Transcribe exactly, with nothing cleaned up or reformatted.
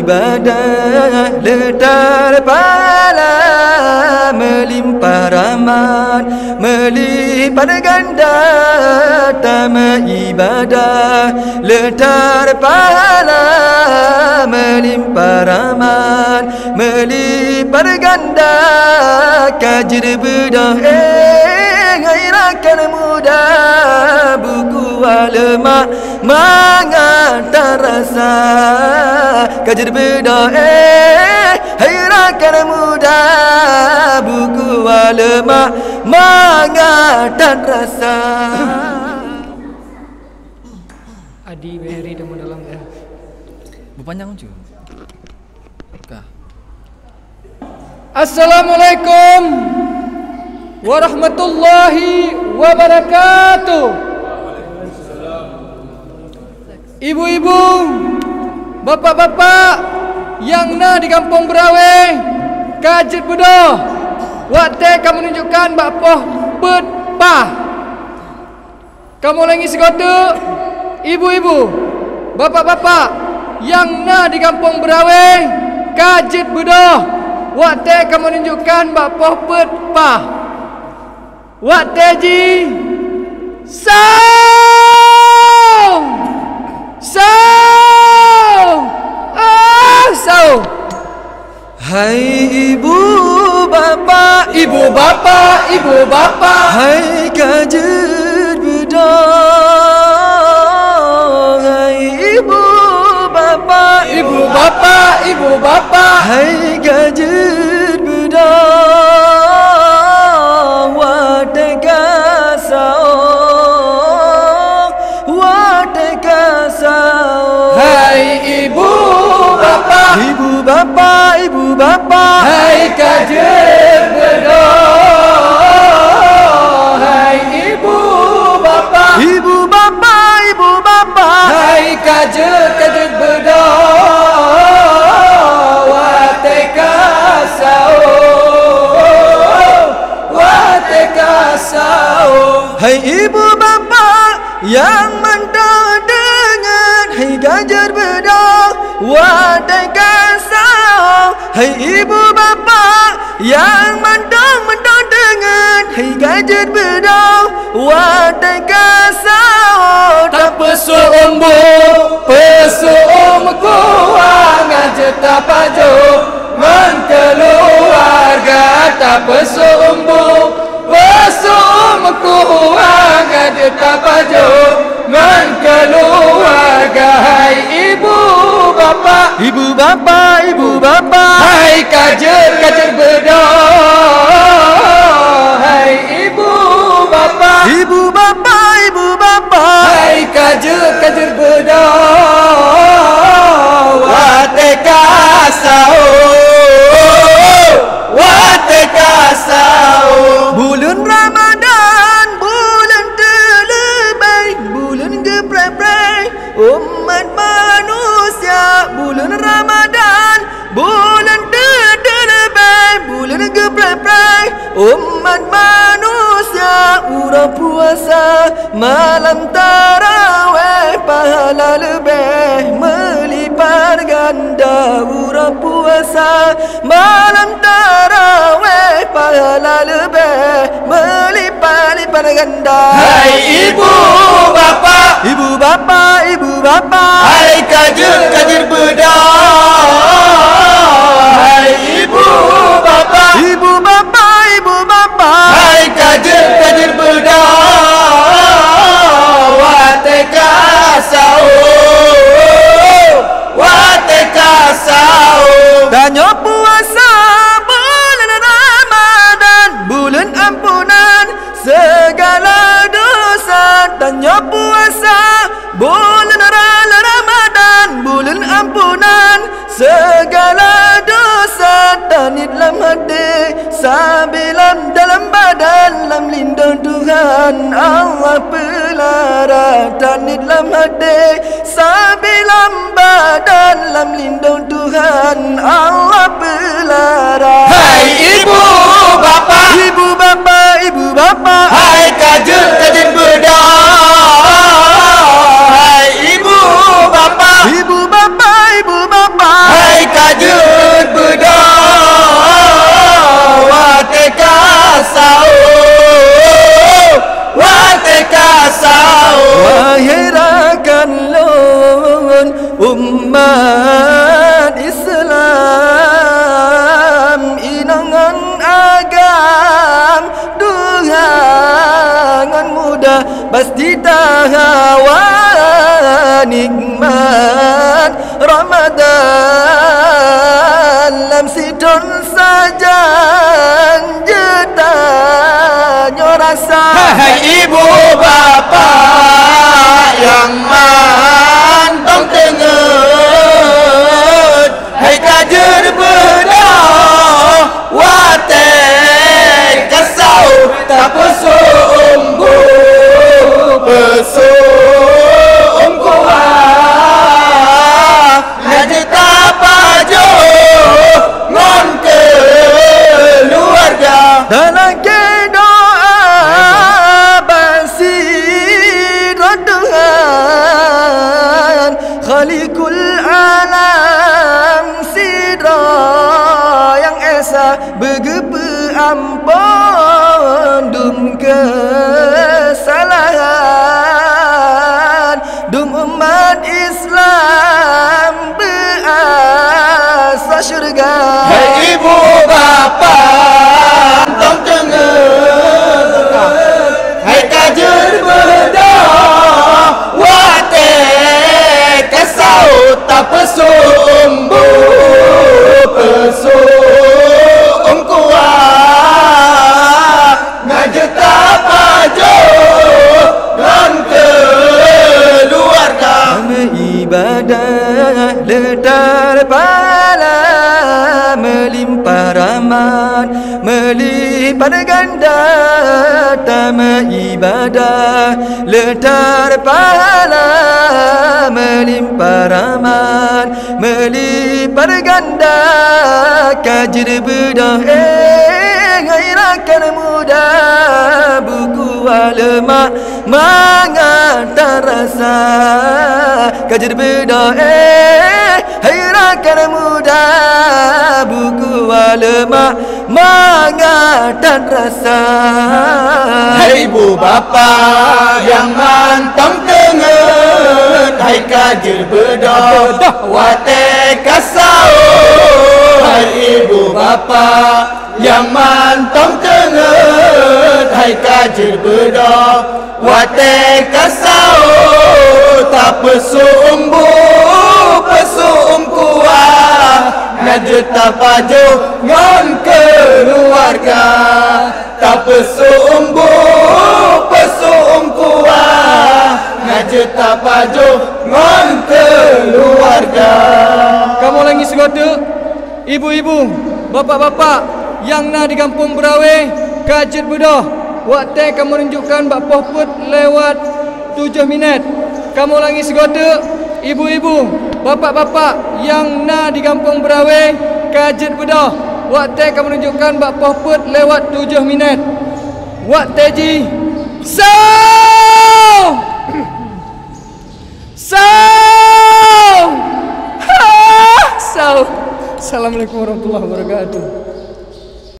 Ibadah leutar pahala meulimpah rahmat, meulipat ganda tameuibadah. Leutar pahala meulimpah rahmat, meulipat ganda ka jeuet beudôh. Eh, hai rakan muda, buku leumah mangat tan rasa. Ka jeuet beudôh, eh, hai rakan muda, buku leumah mangat tan rasa. Adi Mary, dalam, ya. Berpanjang je. Kah. Assalamualaikum warahmatullahi wabarakatuh. Ibu-ibu, bapak-bapak nyang na di Gampông Beurawe, ka jeuet beudôh watée ka meununjukkan bak poh peuet paih. Kamoe ulangi sigoe teuk, ibu-ibu, bapak-bapak nyang na di Gampông Beurawe, ka jeuet beudôh watée kamoe nunjukkan bak poh peuet paih. Watée ji, saung! Saung! Ah, saung! Hai ibu bapak, ibu bapak, ibu bapak, hai ka jeuet beudôh. Hai ibu bapak, ibu bapak, ibu bapak, hai ka jeuet beudôh. Watée ka saôh, watée ka saôh. Hai ibu bapak, ibu bapak, ibu bapak, hai ka jeuet beudôh. Hai ibu bapak, ibu bapak, ibu bapak, hai ka jeuet, ka jeuet beudôh. Watée ka saôh, watée ka saôh. Hai ibu bapak nyang mantong deungon, hai ka jeuet beudôh watée ka saôh. Hai ibu bapak nyang mantong-mantong deungon, hai ka jeuet beudôh watée ka saôh. Tapeusôk umbuk, peusôk u meukuah, ngon jeuet tapajoh ngon keuluwarga. Tapeusôk umbuk, peusôk u meukuah, ngon jeuet tapajoh ngon keuluwarga. Hai ibu bapak, ibu bapak, ibu bapak, hai ka jeuet, ka jeuet beudôh. Hai ibu bapak, ibu bapak, ibu bapak, hai ka jeuet, ka jeuet beudôh. Watée ka saôh, watée ka saôh. Buleuen Ramadhan, buleuen teuleubeh, buleuen geupreh-preh umat manusia. Buleuen Ramadhan, buleuen teuleubeh, buleuen geupreh-preh umat manusia. Uroe puasa malam taraweh, pahala leubeh meulipat ganda. Uroe puasa malam taraweh, pahala leubeh meulipat-lipat ganda. Hai ibu bapak, ibu bapak, ibu bapak, hai ka jeuet, ka jeuet beudôh. Hai ibu bapak, ibu bapak, ibu bapak, hai ka jeuet, ka jeuet beudôh. Watée ka saôh, watée ka saôh. Tanyoe puasa buleuen Ramadhan, buleuen ampunan seugala desya. Tanyoe puasa buleuen Ra-, Ramadhan, buleuen ampunan seugala desya. Taniet lam até, sabé lam dalam badan, lam lindong Tuhan Allah peulara. Taniet lam até, sabé lam badan, lam lindong Tuhan Allah peulara. Hai ibu bapak, ibu bapak, ibu bapak, hai ka jeuet, ka jeuet beudôh. Hai ibu bapak, ibu bapak, ibu bapak, hai Umat Islam inong ngon agam, tuha ngon muda, pasti tahawa nikmat Ramadan lam sidon sajan jeuet tanyoe rasa. Hai ibu bapak nyang mantong teungeut, hai ka jeuet beudôh watée ka saut, tapeusok umbôk peusok kuah. Laju tapajoh ngon keuluwarga. Talakée doa bak sidroe Tuhan, Khaliqul Alam, sidroe Nyang Esa, beugeupeu ampôn dum keusalahan, dum umat Islam beuasa syeuruga. Hai ibu bapak, mantong teungeut, hai ka jeuet beudôh watée ka saut, tapeusok umbôk peusok kuah. Laju tapajoh ngon keuluwarga. Tameuibadah le that pahala, meulimpah rahmat meulipat ganda. Tameuibadah le that pahala, meulimpah rahmat meulipat ganda. Ka jeuet beudôh, eh, hai rakan muda, bu kuah leumak mangat that rasa. Ka jeuet beudôh, eh, hai rakan muda, bu kuah leumak mangat that rasa. Hai ibu bapak nyang mantong teungeut, hai ka jeuet beudôh watée ka saut. Hai ibu bapak nyang mantong teungeut, hai ka jeuet beudôh watée ka saut, tapeusok umbôk peusok kuah. Laju tapajoh ngon keuluwarga, tapeusok umbôk peusok kuah. Laju tapajoh ngon keuluwarga. Kamoe lagée sigoe teuk, ibu-ibu, bapak-bapak nyang na di Gampông Beurawe, ka jeuet beudôh watée kamoe nunjukkan bak poh peuet lewat tujoh minét. Kamoe lagée sigoe teuk, ibu-ibu, bapak-bapak nyang na di Gampông Beurawe, ka jeuet beudôh watée kamoe nunjukkan bak poh peuet lewat tujoh minét. Watée jih, soe! Soe! Ha! Soe! Assalamualaikum warahmatullahi wabarakatuh.